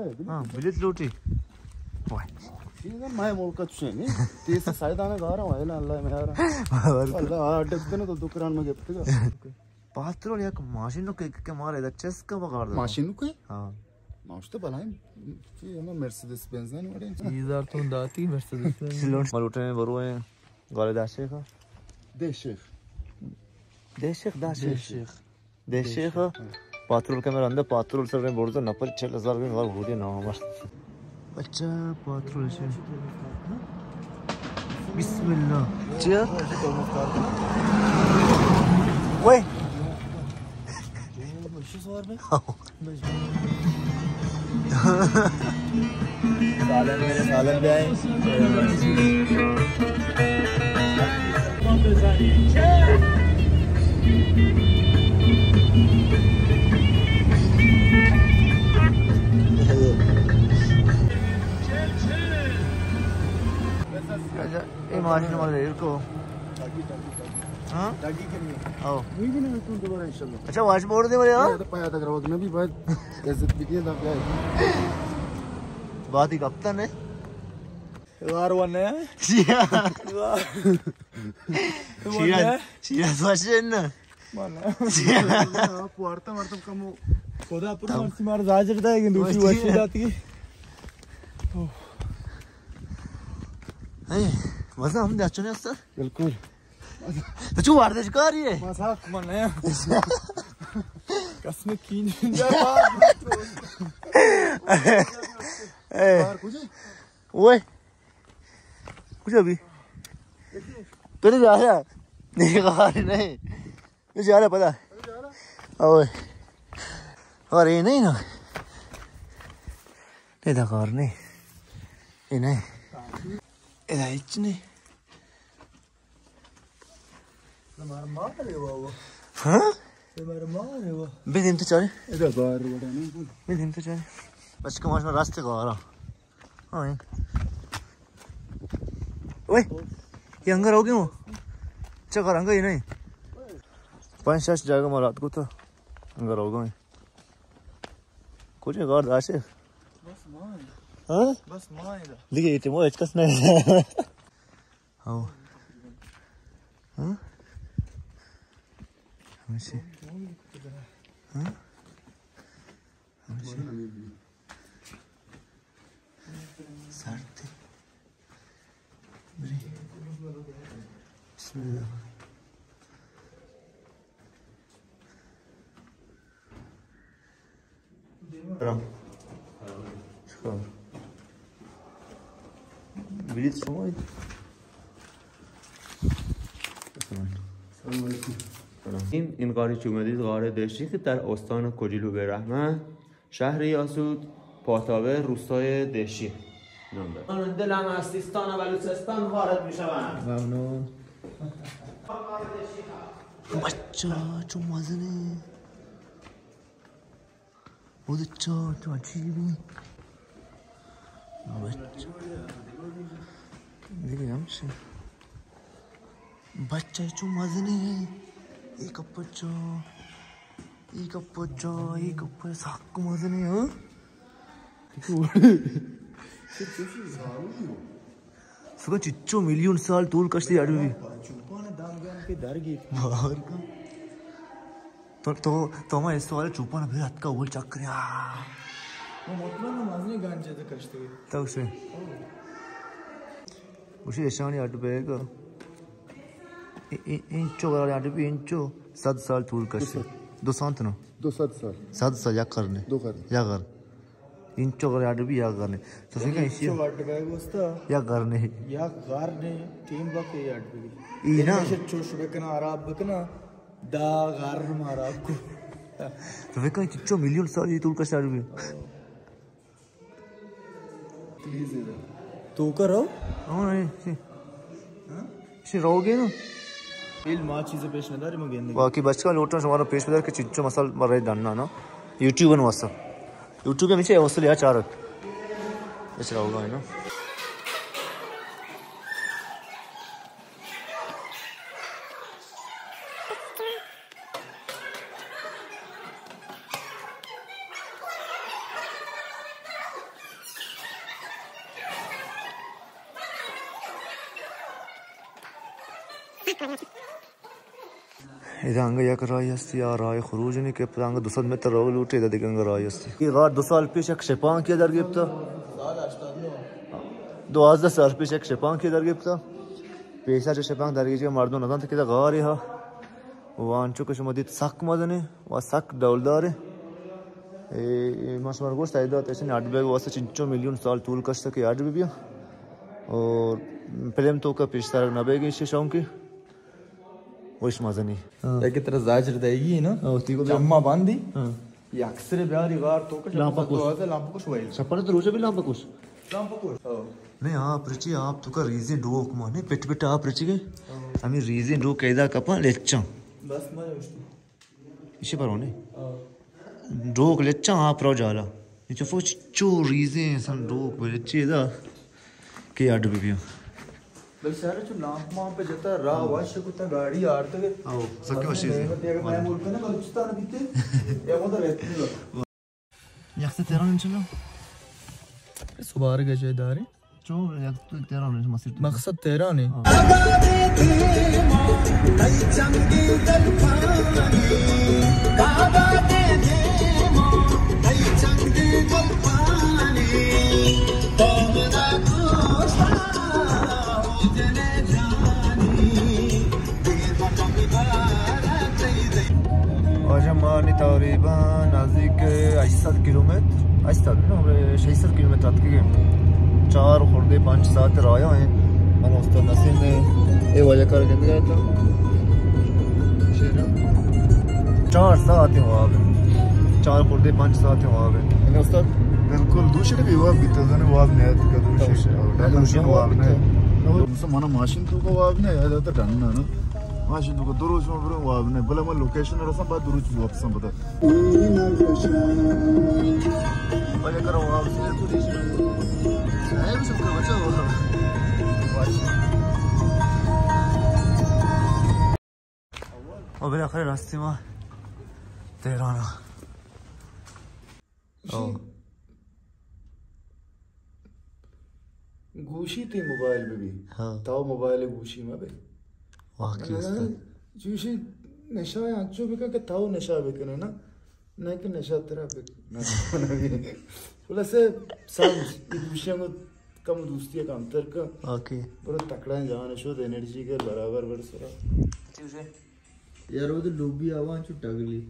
ہاں، بلیت لوٹی۔ وای۔ یہ میں ملک چوشیں، نہیں؟ تیس سائیدان گارا ہوں، الا اللہ میارا۔ اللہ، آ، ڈبدن تو دکران میں گپتگا۔ پاترول یک ماشین نو کہ، کہ مارے دا چس کا بگار دا۔ ماشین نو کہ؟ ہاں۔ ماشین تو بلائیں۔ یہ ہمیں مرسیڈس بنز ہے، نوڑے۔ یہ ہزار تو داتی مرسیڈس بنز۔ لوٹ، ملوٹے برو ہیں، گالے دا شیخ۔ دے شیخ۔ دے شیخ، دا شیخ۔ دے شیخ۔ دے شیخ۔ پاترول کمر اندر، پاترول سر برزو نفر چل ہزار گن وار بودی نامر۔ اچھا، پاترول سے۔ بسم اللہ۔ چیا؟ اوئے۔ سالن میرے سالن بھی آئے۔ اچھا، اے ماشین والے کو۔ ہاں؟ او۔ اچھا، واش بورڈ دے بولے، ہاں؟ تو پایا تک روز میں بھی بہت عزت بھی کیا تھا، کیا ہے؟ بات ہی کپتن ہے۔ وار ون ہے۔ شیرا۔ شیرا، شیرا واش ہے نا؟ مانا۔ آپ وارتا مردم کمو۔ خدا پر مرسی مار زاجر دا، لیکن دوسری وشی داتی۔ اے، مزہ ہم دے اچھو نے استاد؟ بالکل۔ تو چو ورزش کاری ہے؟ مزاق من ہے۔ قسم کین جا۔ اے۔ باہر کجا؟ اوئے۔ کجا بھی؟ تو نہیں جا رہا؟ نہیں، غار نہیں۔ یہ جا رہا پتا۔ اوئے۔ اور یہ نہیں نا۔ نہیں دا غار نہیں۔ یہ نہیں۔ یہ دا ہچ نہیں۔ ہاں؟ بدیم تو چارے۔ بدیم تو چارے۔ بس کم آشما راستے غارا۔ ہاں، اے۔ اوئے، یہ انگر ہو گئے ہو؟ چکر انگر یہ نہیں۔ پانچ شش جاگہ ما رات کو تھا۔ انگر ہو گئے۔ کجا غار داشے؟ بس مان۔ ہاں؟ بس مان۔ دیگه یہ تیمو اچ کس نہیں۔ ہاں۔ ہاں؟ ہمیشی۔ ہاں؟ سرد۔ بسم اللہ۔ برام۔ شکر۔ بلیط شما اید؟ سلام علیکم۔ این، این غاری که اومدید، غار دهشتی که در استان کجلو به رحمت، شهر یاسود، پاتابه، روستای دهشی نام دارد. دلم از سیستان و بلوچستان وارد می‌شوند. ممنون. بچه، چون مزنه. او دچا، تو عجیبی. بچا. دیگه همشه. بچه چو مزنی. ای کپچو. ای کپچو، ای کپچو، سک مزنی، ہاں؟ سکا چچو میلیون سال طول کشتی اڑ بی۔ چوپان دانگان پہ درگی۔ باور کن۔ تو، تو، تو ما اس سوال چوپان بھر اتکا اول چک کرے۔ آ۔ وہ مطلب ہم ازنی گانجے تے کشتی۔ تو سے۔ گوشی اشانی اڈ بیگ۔ ای-، ای-، اینچو گرار اڈ بی، اینچو صد سال طول کشتی۔ دو سد۔ دو سانت نو۔ دو صد سال۔ صد سال، یک قرن۔ دو قرن۔ یک قرن۔ اینچو گرار اڈ بی، یک قرن۔ تو فکر ایشی اینچو اڈ بیگ استا۔ یک قرن۔ یک قرن ٹیم با کے اڈ بی۔ ای نا۔ ایشی چوش بکنا، خراب بکنا۔ دا غار مارا کو۔ تو فکر کن چچو میلیون سال یہ طول کشتا اڈ بی۔ تو کر رو؟ ہاں، نہیں، سی۔ سی رو گے نا۔ فیل ما چیز پیش نہ داری، ما گندے۔ باقی بچکا لوٹا شمارا پیش بدار کہ چچو مثال برے ڈننا نا۔ یوٹیوب واسطہ۔ یوٹیوب میں چے حوصلے یا چارک۔ اس رو گا نا۔ ادا انگا یک راہی ہستی، آ راہ خروج نی کہ پدا انگا دو سد متر رو لوٹی، ادا دگہ انگا راہی ہستی۔ اے غار دو سال پیش یک شپانکی در گپتا۔ دوازدہ سال پیش یک شپانکی در گپتا۔ پیسا چہ شپانک در گیجی مردم نزانت کہ ادا غارے ہا۔ و انچو کہ شما دیت سک مزنے و سک ڈولدارے۔ اے، اے ما شمار گوشت ایدا تیسن اڈ بیگ واسطہ چنچو میلیون سال طول کشتا کہ اڈ بی بیا۔ اور فلم تو کا پیش ترک نہ بیگی شے شونکی۔ وش مزنی۔ ہاں۔ یک ترا زاجر دئیگی نا۔ ہاں، تی کو بیا۔ چما باندی۔ ہاں۔ یہ اکثر بیاری غار تو کا لامپا شپا تو کش۔ آتا لامپا کش ویل۔ شپا تو روچا بھی لامپا کش۔ لامپا کش۔ ہاں۔ نہیں، آپ رچی، آپ تو کا ریزیں ڈوک مانے، پٹ پٹ آپ رچی گئے۔ ہاں۔ ہمیں ریزیں ڈوک ایدا کپا لچاں۔ بس میں اشتو۔ ایشی پرو نے؟ ہاں۔ ڈوک لچاں آپ رو جالا۔ یہ چفو چو ریزیں سن ڈوک بلچے دا کہ اڈ بی بیاں۔ بل شہر چو لامپ ماں پہ جتا راہ وش کتا گاڑی آرتگ۔ او، سکے وشی۔ دیگہ میں ملک نا بلوچستان بیتے۔ یا وہ تو رہتی نہیں۔ یک سے تہران انشاءاللہ۔ سبارگ ء جاہ داریں۔ چو یک تو تہران انش مسیت۔ مقصد تہران ہے۔ ہاں۔ واجہ ما نی تقریباً نزدیک ہشت سد کیلومتر، ہشت سد نہ، ہمے شش سد کیلومتر اتکگیں۔ چار خردے پنچ ساعت رایا ہیں۔ من استاد نسیم نے اے واجہ کار گندگا تھا۔ چار ساعت ہیں واب ہیں۔ چار خردے پنچ ساعت ہیں واب ہیں۔ ہے نا استاد؟ بالکل، دوشی بھی واب بیتا، زنے واب نہیں آتا، دوشی۔ دوشی۔ دوشی واب نہیں۔ مثلاً منا ماشین تو کو واب نہیں، ہے تو ڈن نا۔ ماشین تو کو دو روز میں برو واب نے، بلے میں لوکیشن رساں بعد دو روز واپس ہم بتا۔ بلے کرو واب سے تو دیش۔ اے بھی سب کا بچا ہوا۔ اور بالاخرہ راستے ما تہران۔ او۔ گوشی تی موبائل بہ بی۔ ہاں۔ تاو موبائل گوشی مہ بے۔ واقعی است۔ چوشی نشہ انچو بکن کہ تاو نشہ بکنے نا، نہ کہ نشہ ترا بکن۔ خلاصہ سمجھ، یہ گوشیاں کو کم دوستی کم تر کن۔ اوکے۔ برو تکڑا جان شو، انرژی کے برابر بر سرا۔ یار، وہ تو ڈوبی آواں چو ٹگلی۔